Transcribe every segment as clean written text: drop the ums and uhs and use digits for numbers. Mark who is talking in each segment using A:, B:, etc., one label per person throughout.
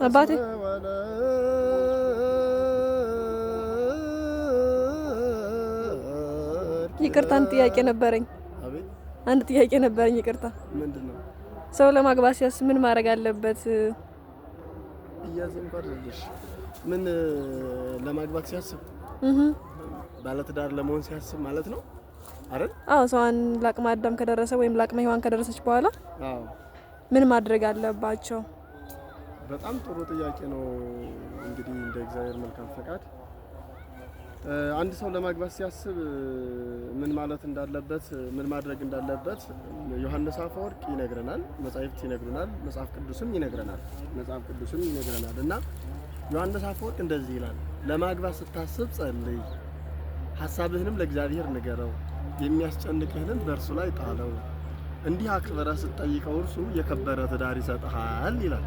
A: አባቴ ይቅርታ፣ አንድ ጥያቄ ነበረኝ። አንድ ጥያቄ ነበረኝ። ይቅርታ።
B: ምንድን ነው?
A: ሰው ለማግባት ሲያስብ ምን ማድረግ አለበት?
B: እያዘንኩ አይደለሽ። ምን ለማግባት ሲያስብ? ባለትዳር ለመሆን ሲያስብ ማለት ነው አይደል?
A: አዎ፣ ሰው ለአቅመ አዳም ከደረሰ ወይም ለአቅመ ሔዋን ከደረሰች በኋላ
B: አዎ፣
A: ምን ማድረግ አለባቸው?
B: በጣም ጥሩ ጥያቄ ነው። እንግዲህ እንደ እግዚአብሔር መልካም ፈቃድ አንድ ሰው ለማግባት ሲያስብ ምን ማለት እንዳለበት፣ ምን ማድረግ እንዳለበት ዮሐንስ አፈወርቅ ይነግረናል፣ መጻሕፍት ይነግሩናል፣ መጽሐፍ ቅዱስም ይነግረናል። መጽሐፍ ቅዱስም ይነግረናል እና ዮሐንስ አፈወርቅ እንደዚህ ይላል፣ ለማግባት ስታስብ ጸልይ፣ ሐሳብህንም ለእግዚአብሔር ንገረው፣ የሚያስጨንቅህንም በእርሱ ላይ ጣለው። እንዲህ አክብረህ ስትጠይቀው እርሱ የከበረ ትዳር ይሰጥሃል ይላል።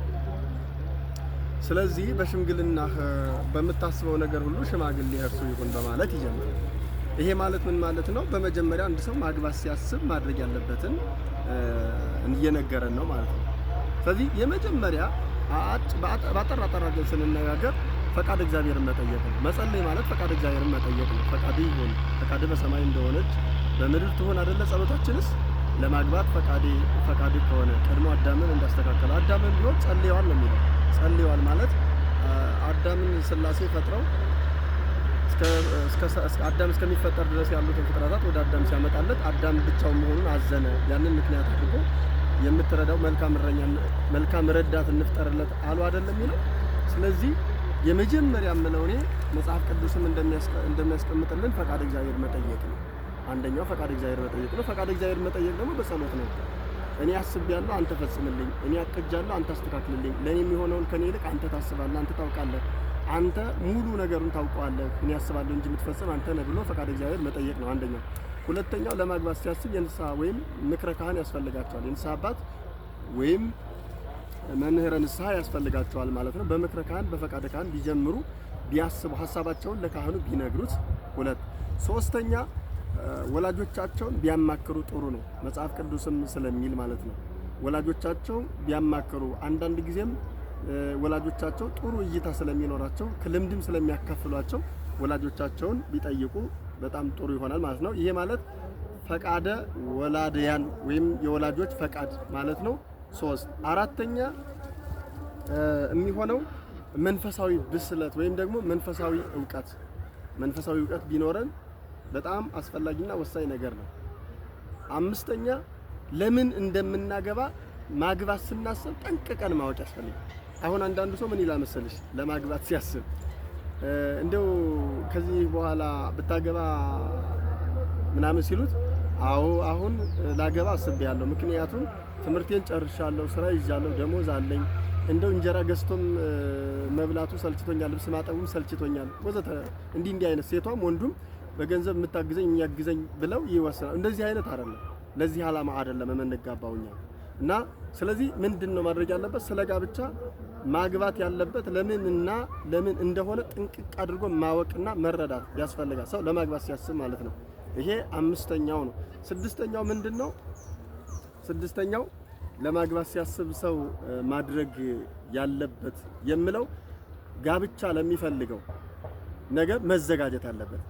B: ስለዚህ በሽምግልና በምታስበው ነገር ሁሉ ሽማግሌ እርሱ ይሁን በማለት ይጀምራል። ይሄ ማለት ምን ማለት ነው? በመጀመሪያ አንድ ሰው ማግባት ሲያስብ ማድረግ ያለበትን እየነገረን ነው ማለት ነው። ስለዚህ የመጀመሪያ ባጠር አጠር አድርገን ስንነጋገር ፈቃድ እግዚአብሔርን መጠየቅ ነው። መጸለይ ማለት ፈቃድ እግዚአብሔርን መጠየቅ ነው። ፈቃድ ይሁን፣ ፈቃድ በሰማይ እንደሆነች በምድር ትሆን አይደለ? ጸሎታችንስ ለማግባት ፈቃድ ከሆነ ቀድሞ አዳምን እንዳስተካከለ አዳምን ቢሆን ጸልየዋል ነው የሚለው። ጸልየዋል ማለት አዳምን ሥላሴ ፈጥረው አዳም እስከሚፈጠር ድረስ ያሉትን ፍጥረታት ወደ አዳም ሲያመጣለት አዳም ብቻውን መሆኑን አዘነ። ያንን ምክንያት አድርጎ የምትረዳው መልካም እረኛ መልካም ረዳት እንፍጠርለት አሉ አይደለም የሚለው። ስለዚህ የመጀመሪያ የምለው እኔ መጽሐፍ ቅዱስም እንደሚያስቀምጥልን ፈቃድ እግዚአብሔር መጠየቅ ነው። አንደኛው ፈቃድ እግዚአብሔር መጠየቅ ነው። ፈቃድ እግዚአብሔር መጠየቅ ደግሞ በጸሎት ነው። እኔ አስቤያለሁ፣ አንተ ፈጽምልኝ። እኔ አቅጃለሁ፣ አንተ አስተካክልልኝ። ለእኔ የሚሆነውን ከኔ ይልቅ አንተ ታስባለህ፣ አንተ ታውቃለህ፣ አንተ ሙሉ ነገሩን ታውቀዋለህ። እኔ አስባለሁ እንጂ የምትፈጽም አንተ ነህ ብሎ ፈቃድ እግዚአብሔር መጠየቅ ነው አንደኛው። ሁለተኛው ለማግባት ሲያስብ የንስሐ ወይም ምክረ ካህን ያስፈልጋቸዋል። የንስሐ አባት ወይም መምህረ ንስሐ ያስፈልጋቸዋል ማለት ነው። በምክረ ካህን በፈቃደ ካህን ቢጀምሩ ቢያስቡ ሀሳባቸውን ለካህኑ ቢነግሩት። ሁለት ሶስተኛ ወላጆቻቸውን ቢያማክሩ ጥሩ ነው። መጽሐፍ ቅዱስም ስለሚል ማለት ነው። ወላጆቻቸው ቢያማክሩ አንዳንድ ጊዜም ወላጆቻቸው ጥሩ እይታ ስለሚኖራቸው ከልምድም ስለሚያካፍሏቸው ወላጆቻቸውን ቢጠይቁ በጣም ጥሩ ይሆናል ማለት ነው። ይሄ ማለት ፈቃደ ወላድያን ወይም የወላጆች ፈቃድ ማለት ነው። ሶስት አራተኛ የሚሆነው መንፈሳዊ ብስለት ወይም ደግሞ መንፈሳዊ እውቀት መንፈሳዊ እውቀት ቢኖረን በጣም አስፈላጊና ወሳኝ ነገር ነው። አምስተኛ ለምን እንደምናገባ ማግባት ስናስብ ጠንቅቀን ማወቅ ያስፈልጋል። አሁን አንዳንዱ ሰው ምን ይላል መሰለሽ፣ ለማግባት ሲያስብ እንደው ከዚህ በኋላ ብታገባ ምናምን ሲሉት፣ አዎ አሁን ላገባ አስቤያለሁ፣ ምክንያቱም ትምህርቴን ጨርሻለሁ፣ ስራ ይዣለሁ፣ ደሞዝ አለኝ፣ እንደው እንጀራ ገዝቶም መብላቱ ሰልችቶኛል፣ ልብስ ማጠቡም ሰልችቶኛል፣ ወዘተ እንዲህ እንዲህ አይነት ሴቷም ወንዱም በገንዘብ የምታግዘኝ የሚያግዘኝ ብለው ይወስናል። እንደዚህ አይነት አይደለም፣ ለዚህ ዓላማ አይደለም የምንጋባው እኛ እና ስለዚህ ምንድን ነው ማድረግ ያለበት? ስለ ጋብቻ ማግባት ያለበት ለምንና ለምን እንደሆነ ጥንቅቅ አድርጎ ማወቅና መረዳት ያስፈልጋል። ሰው ለማግባት ሲያስብ ማለት ነው። ይሄ አምስተኛው ነው። ስድስተኛው ምንድን ነው? ስድስተኛው ለማግባት ሲያስብ ሰው ማድረግ ያለበት የምለው ጋብቻ ለሚፈልገው ነገር መዘጋጀት አለበት።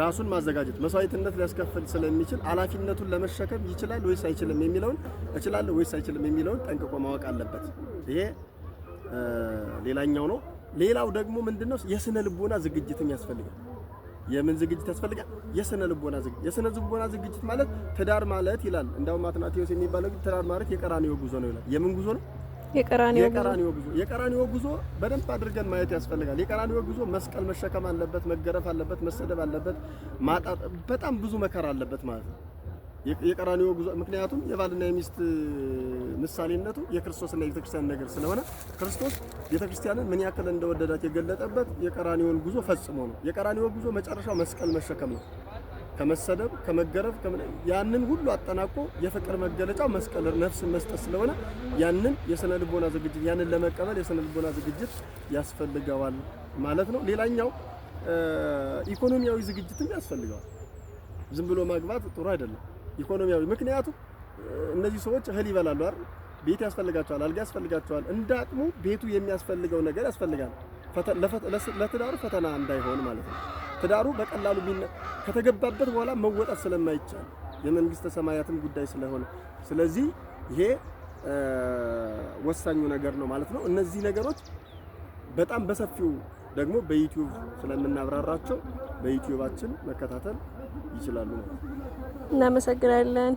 B: ራሱን ማዘጋጀት መስዋዕትነት ሊያስከፍል ስለሚችል ኃላፊነቱን ለመሸከም ይችላል ወይስ አይችልም የሚለውን እችላለሁ ወይስ አይችልም የሚለውን ጠንቅቆ ማወቅ አለበት። ይሄ ሌላኛው ነው። ሌላው ደግሞ ምንድነው? የስነ ልቦና ዝግጅትም ያስፈልጋል። የምን ዝግጅት ያስፈልጋል? የስነ ልቦና ዝግጅት። የስነ ልቦና ዝግጅት ማለት ትዳር ማለት ይላል እንዳውም አትናቴዎስ የሚባለው ትዳር ማለት የቀራንዮ ጉዞ ነው ይላል። የምን ጉዞ ነው?
A: የቀራንዮ
B: ጉዞ። የቀራንዮ ጉዞ በደንብ አድርገን ማየት ያስፈልጋል። የቀራንዮ ጉዞ መስቀል መሸከም አለበት፣ መገረፍ አለበት፣ መሰደብ አለበት፣ ማጣት በጣም ብዙ መከራ አለበት ማለት ነው። የቀራንዮ ጉዞ ምክንያቱም የባልና የሚስት ምሳሌነቱ የክርስቶስና የቤተክርስቲያን ነገር ስለሆነ ክርስቶስ ቤተክርስቲያንን ምን ያክል እንደወደዳት የገለጠበት የቀራንዮን ጉዞ ፈጽሞ ነው። የቀራንዮ ጉዞ መጨረሻው መስቀል መሸከም ነው። ከመሰደብ ከመገረፍ ያንን ሁሉ አጠናቆ የፍቅር መገለጫው መስቀል ነፍስን መስጠት ስለሆነ ያንን የስነ ልቦና ዝግጅት ያንን ለመቀበል የስነ ልቦና ዝግጅት ያስፈልገዋል ማለት ነው። ሌላኛው ኢኮኖሚያዊ ዝግጅትም ያስፈልገዋል። ዝም ብሎ ማግባት ጥሩ አይደለም። ኢኮኖሚያዊ ምክንያቱም እነዚህ ሰዎች እህል ይበላሉ አይደል? ቤት ያስፈልጋቸዋል፣ አልጋ ያስፈልጋቸዋል። እንደ አቅሙ ቤቱ የሚያስፈልገው ነገር ያስፈልጋል። ለትዳሩ ፈተና እንዳይሆን ማለት ነው። ትዳሩ በቀላሉ ከተገባበት በኋላ መወጣት ስለማይቻል የመንግስተ ሰማያትም ጉዳይ ስለሆነ፣ ስለዚህ ይሄ ወሳኙ ነገር ነው ማለት ነው። እነዚህ ነገሮች በጣም በሰፊው ደግሞ በዩቲዩብ ስለምናብራራቸው በዩቲዩባችን መከታተል ይችላሉ ማለት ነው።
A: እናመሰግናለን።